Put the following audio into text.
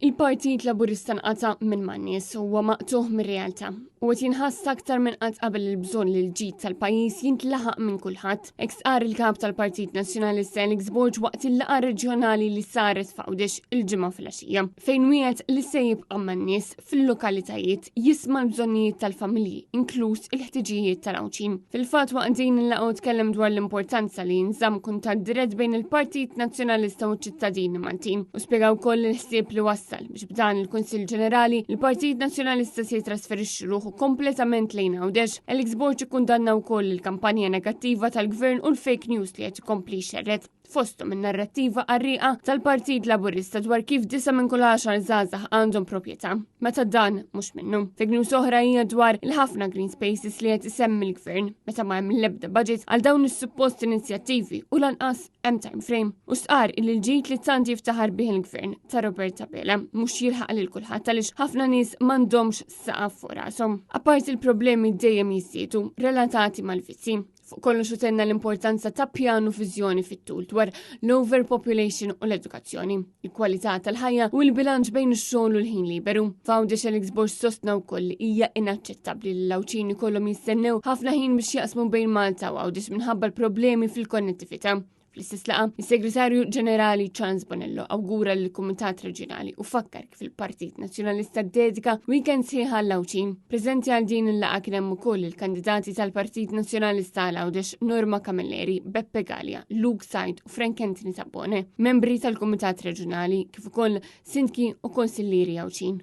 Il-Partit Laburista nqata' minn man-nies u huwa maqtugħ mir-realtà u qed jinħass aktar minn qatt qabel il-bżonn li l-ġid tal-pajjiż jintlaħaq minn kulħadd. Hekk stqarr il-Kap tal-Partit Nazzjonalista Alex Borg waqt il-laqgħa reġjonali li saret f'Għawdex il-Ġimgħa filgħaxija, fejn wiegħed li se jibqa' man-nies fil-lokalitajiet jisma' l-bżonnijiet tal-familji, inkluż il-ħtiġijiet tal-Għawdxin. Fil-fatt waqt din il-laqgħa tkellem dwar l-importanza li jinżamm kuntatt dirett bejn il-Partit Nazzjonalista u ċ-ċittadini Maltin u spjega wkoll il-ħsieb li wassal biex b'dan il-Kunsill Ġenerali il-Partit Nazzjonalista se jitrasferixxi ruħu kompletament lejn Għawdex. Alex Borg ikkundanna wkoll il-kampanja negattiva tal-Gvern u l-fake news li qed ikompli jxerred, fosthom in-narrattiva qarrieqa tal-Partit Laburista dwar kif disa' minn kull għaxar żgħażagħ għandhom proprjetà, meta dan mhux minnu. Fake news oħra hija dwar il-ħafna green spaces li qed isemmi l-gvern meta ma hemm l-ebda budget għal dawn is-suppost inizjattivi u lanqas hemm time frame. U stqar li l-ġid li tant jiftaħar bih il-gvern ta' Robert Abela mhux jilħaq lil kulħadd għaliex ħafna nies m'għandhomx saqaf fuq rashom. Apparti l-problemi dejjem jiżdiedu relatati mal-vizzji. Fuq kollox u tenna l-importanza ta' pjan u viżjoni fit-tul dwar l-overpopulation u l-edukazzjoni, il-kwalità tal-ħajja u l-bilanċ bejn ix-xogħol u l-ħin liberu. F'Għawdex Alex Borg sostna wkoll li hija inaċċettabbli li l-Għawdxin ikollhom jistennew ħafna ħin biex jaqsmu bejn Malta u Għawdex minħabba l-problemi fil-konnettività. Fl-istess laqgħa, is-Segretarju Ġenerali Charles Bonello awgura lill-Kumitat Reġjonali u fakkar kif il-Partit Nazzjonalista ddedika weekend sħiħ għall-Għawdxin. Preżenti għal din il-laqgħa kien hemm ukoll il-kandidati tal-Partit Nazzjonalista għal Għawdex Norma Camilleri, Beppe Galea, Luke Said u Frank Anthony Tabbone, membri tal-Kumitat Reġjonali kif ukoll sindki u konsillieri Għawdxin.